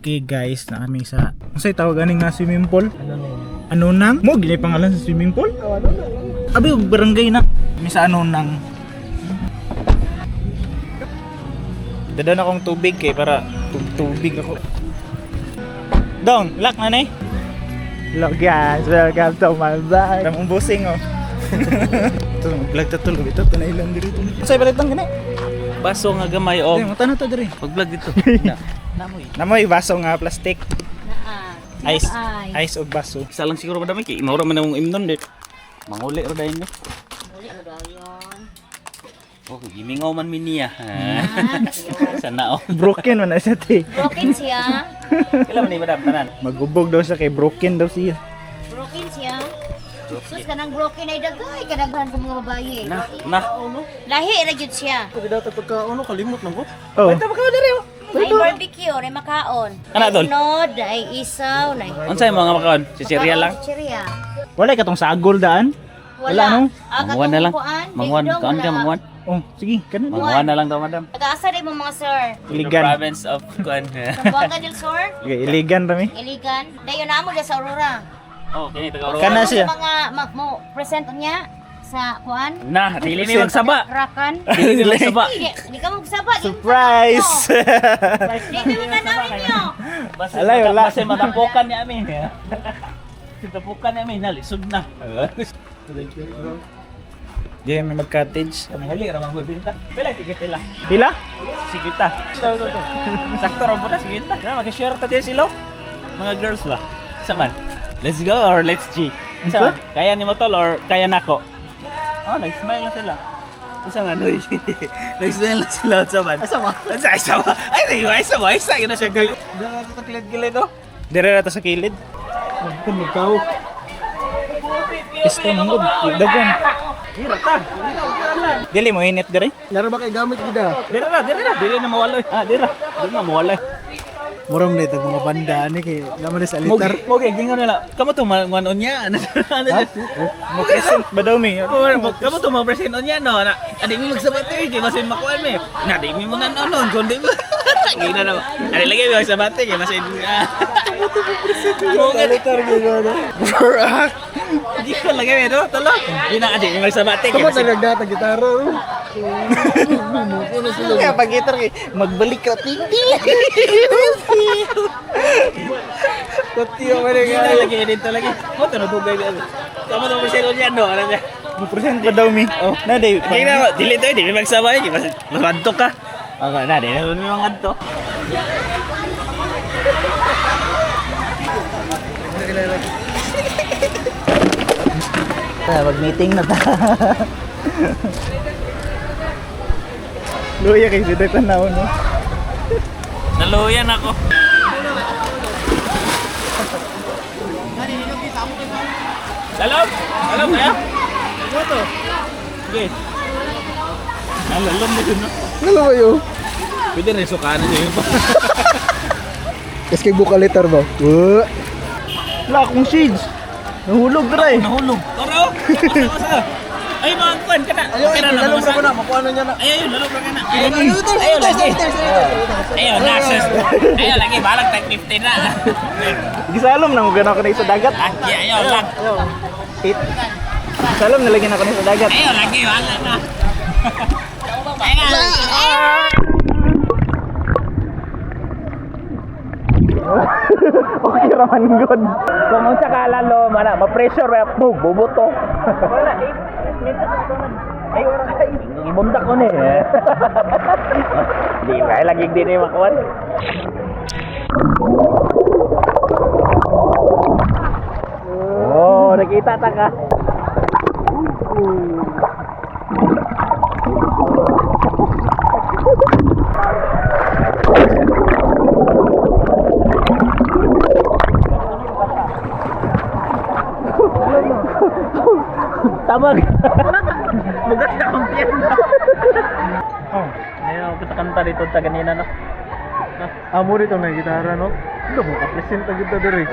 Okay guys, na kami sa, unsay tawag ani nga swimming pool? Ano nang? Mo gini pangalan sa swimming pool? Abi og barangay na. Mi sa ano nang. Dadon akong tubig kay para tubig ako. Dong, lock na ni. Hello guys, welcome to my vlog. Ramong busing oh. Ito, mag-vlog ta tulo ito, tunay lang diri. Unsay balitang gani? Baso nga gamay og Ay, mata na to diri. pag-vlog dito. Na. Namoy. Namoy baso nga plastic. Naa. Ice. Ice. Ice og baso. Isa lang siguro madami kay maura man among imnon dit. Manguli ra dayon ni. Uli mo dayon. Oh, gimingaw man mi niya. Sana oh. Broken man na siya te. Broken siya. Kailan man ni madam tanan? Magubog daw siya kay broken daw siya. Broken siya. Sus kanang broken ay dagay kadaghan sa mga babae. Na, na. Lahi ra gyud siya. Oh. Ay barbecue, ay makaon. Ana, Ay tol? Unod, ay isaw, ay. Unsay mga makaon? Si cereal lang. Chichirya. Wala katong sagol daan. Wala. Wala, no? Ah, Manguan na lang. katong kuan, Manguan, dingdong, kaon ka wala. manguan. Oh, sige, kanan. Manguan na lang daw madam. Nag-asa rin mo mga sir. Iligan. The province of kuan. Zamboanga del Sur, Okay, iligan rami. Iligan. Dayon na mo dyan sa Aurora. Oh, kini taga Aurora. Kana Ano siya. sa mga mo present niya sa kuan? Na, dili mi magsaba. Rakan. Dili mi magsaba. Di, di ka magsaba. Di mo Surprise! Di mo tanawin niyo. Basta Alay, wala. Basta matapukan niya amin. Tapukan niya amin, nalisod na. Di may mag-cottage. Kami hali ra mang binta. Pila sige pila. Pila? Sige ta. Sakto ra po na sige ta. Na mag-share ta din sila. Mga girls ba? Sa man. Let's go or let's G. Sa man? Kaya ni mo tol or kaya nako? Oh, nag-smile na sila. Isa man, uy. Nag-smile na sila sa man. Asa ma? Asa asa ma? Ay, di ba? Isa ma? Isa gina siya. Gilid oh. Dire ra ta sa kilid. Pisto man gud. Dagan. Hira ta. Dili mo init dire. Laro ba kay gamit gida? Dira ra, dira ra. Dili na mawaloy. Ah, dira. Dili na mawaloy. Murang na itong mga banda ani kay laman na sa alitar. Mo kay gingon nila. Kamo to man unya. Ano ano? Mo present ba daw mi? Kamo to mo present unya no. Na adi mi magsabate kay masin makuan mi. Na di mi mo nan onon kun di mo. Gina na. Ani lagi mi magsabate kay masin. Mo nga Alitar gid no. di ko lagi mi no talo. Di na adi mi magsabate kay Kamo masin. talag data gitara. Kaya pag gitar kay magbalik ka titi. Tatiyo man Gina lagi dito lagi. Mo to dugay di. Kamo to present unya no. Ano niya. Mo present ba daw mi? Oh, na day. Gina dili to di mi magsabay kay masin magadto ka. Okay, na di na mi mangadto. Ta, mag-meeting na ta. Luya kay sida tanaw no. Naluyan ako. Lalom! Lalom kaya? Ano Sige. Ah, lalom na yun. No? Ano ba yo? Pwede rin sukaan na yun. Kas kay bukalitar ba? Wa. Wala akong shades. Nahulog dre. Nahulog. Toro! Asa, asa? Ay, mga kuwan ka na. Okay na, Lalom nabasa. ra ko na makuha na niya na. Ay, ayun, lalom ra ka na. Ayun, ayun, lagi. Ayun, nasus. Ayun, lagi. Balag, tag 15 na. Gisalom na mo ganaw ka na sa dagat. Lagi, ayaw, lag. It. Gisalom na lagi na ko na sa dagat. Ayaw, lagi. Wala na. Ayun, Okay ra man god. Kung unsa ka lalo, mana, ma-pressure ra pug, bubuto. Wala, 8 minutes na man. Ay, ora kay. Ibundak ko ni. Di ba lagi di ni makuan. Oh, nakita ta ka. Tamag. Mugat na akong tiyan. Oh. Ngayon, kita kanta dito sa ganina, no? Amo dito na gitara no. Ano mo ka present agad ta diri.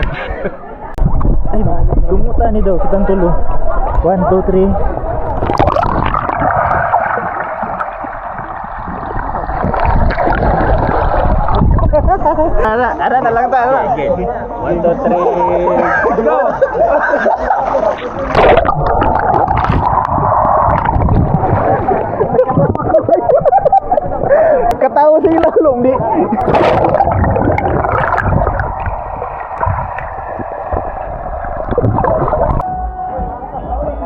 Ay, dumuta ni daw kitang tulo. 1 2 3. Ara, ara na lang ta. Ara. Okay. 1, 2, 3. Go. Katawa sa ilalong di.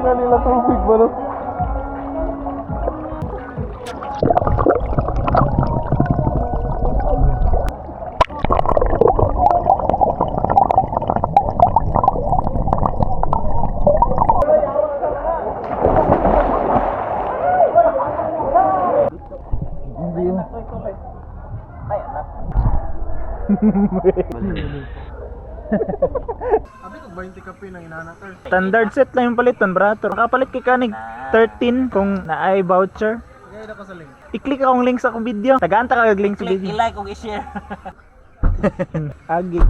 Na nila tubig ba no? Abi kog 20 kape nang inana, tol. Standard set lang yung paliton, brato. Makapalit kay kanig 13 kung naay voucher. Gaya na ko sa link. I-click akong link sa akong video. Tagaan ta kag link sa Click video. i-like ug i-share. Agi.